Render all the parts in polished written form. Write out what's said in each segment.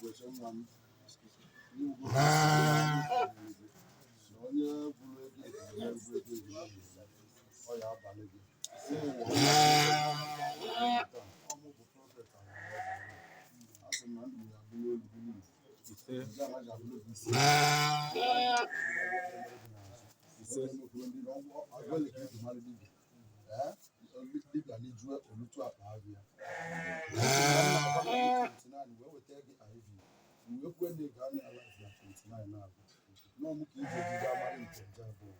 Kwesị nwa m. N'ugwu na onye gwuru ego ejiri egwu ego ejiri ọ ya abalị gị. Ụmụ ụwa, ọmụ bụ prophet. Asị m na ndụ ya abụrụ olu gị niile. Ise. Ndị anaghị abụrụ gị isi. Ise. Agwele ka eji mara dibịa. Ee, dibịa lijue olutu akpa abịa 29 wee weta gị IV, wee kwue na ị ga-anya ala na 29 na-abụ nọọ mụ ka iji ejije amara nke nje abụọ.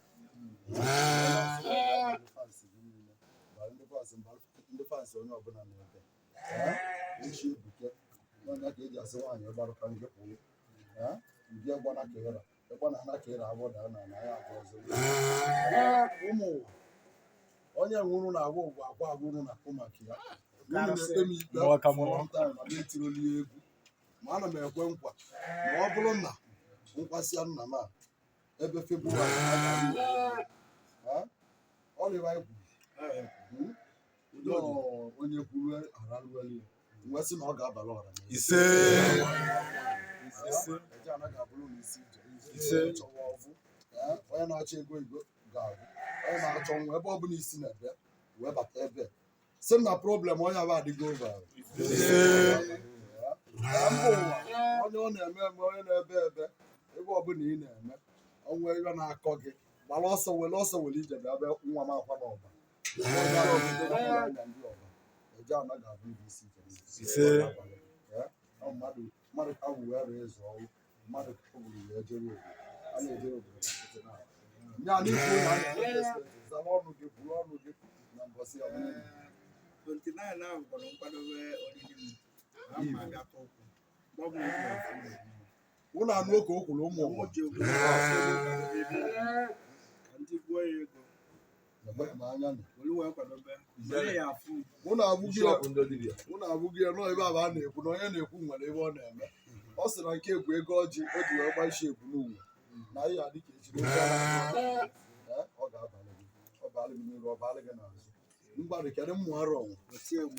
Ndị fans gị niile bara, ndị fans bara, ndị fans onye ọbụla na-ebe. Ee, echi ebuke n'ọnya ka eji asị nwaanyị gbarụka nke pụrụ. Ee, ndị ịgbana ka ịra ịgbana na ka ịra abụọ daa na na ya abụọ ọzọ. Ụmụ ụwa, onye nwụrụ na-agwa ụgwọ akwa agwụrụ na akụ maka ya. Unu na-ekpe m ikpe Mmụọ ka for mmụọ. long time na m etiroli ya egwu, ma ana m ekwe nkwa ma ọ bụrụ na nkwasịa nna m a ebe Febụwarị a ga-abụ. Ọ rịba anyị kwuru. Nọọ onye kwuru araruelu ya wee sị na ọ ga-abalị ọra n'ezi. Ise. Ise. Eje anaghị abụrụ m isi ije. Ise. Chọwa ọvụ. Ee, onye na-achọ ego igbo ga-abụ onye na-achọ nwa ebe ọ bụla isi na-ebe wee bata ebe sị m na problem onye ahụ adịgo over. Ise. Ee, mba ụwa, onye ọ na-eme eme, onye na-ebe ebe, ebe ọbụla ị na-eme onwe ihe na-akọ gị, gbara ọsọ, were ọsọ were ije bịa bịa nwa m akwa n'ọba. Onye ahụ obodo na anya ndị ọba eje anaghị abụ ibe isi ije. Ise. Ee, ọ mmadụ mmadụ ka wụ wee ree ịzụ ọrụ mmadụ ka ọ gburu wee jere obodo a na-ejere obodo na nkịtị na nya n'ikwu na a na-eme investment. Zara ọnụ gị, kwuru ọnụ gị na mbọsị ya bụrụ. 29 ahụ gwara nkwadobe oriri m na mma abịa tụ ụkwụ mgbe ọ bụla ị ga-afụ m. Ụlọ anụ oke o kwuru ụmụ Mụ ụwa. ji egwu afọ ego kwadobe ebe ka ndị gbuo ya ego. Ekweghị m anya na were wee kwadobe were ya afụ m. ụnụ abụghị ya. Bishọp ndị dibịa. Ụnụ abụghị ya nọọ ebe a bụ a na-ekwu na onye na-ekwu nwere ebe ọ na-eme. Ọ sị na nke egwu ego ọjị o ji wee gba isi egwu n'ụwa na ihe adị ka echiri ofe a na-akpọ. Ee, ọ ga-abalị gị, ọ balị gị n'iru, ọ balị gị n'azụ. Mgbalị kedụ mmụ arụ ọnwụ. Oti egwu.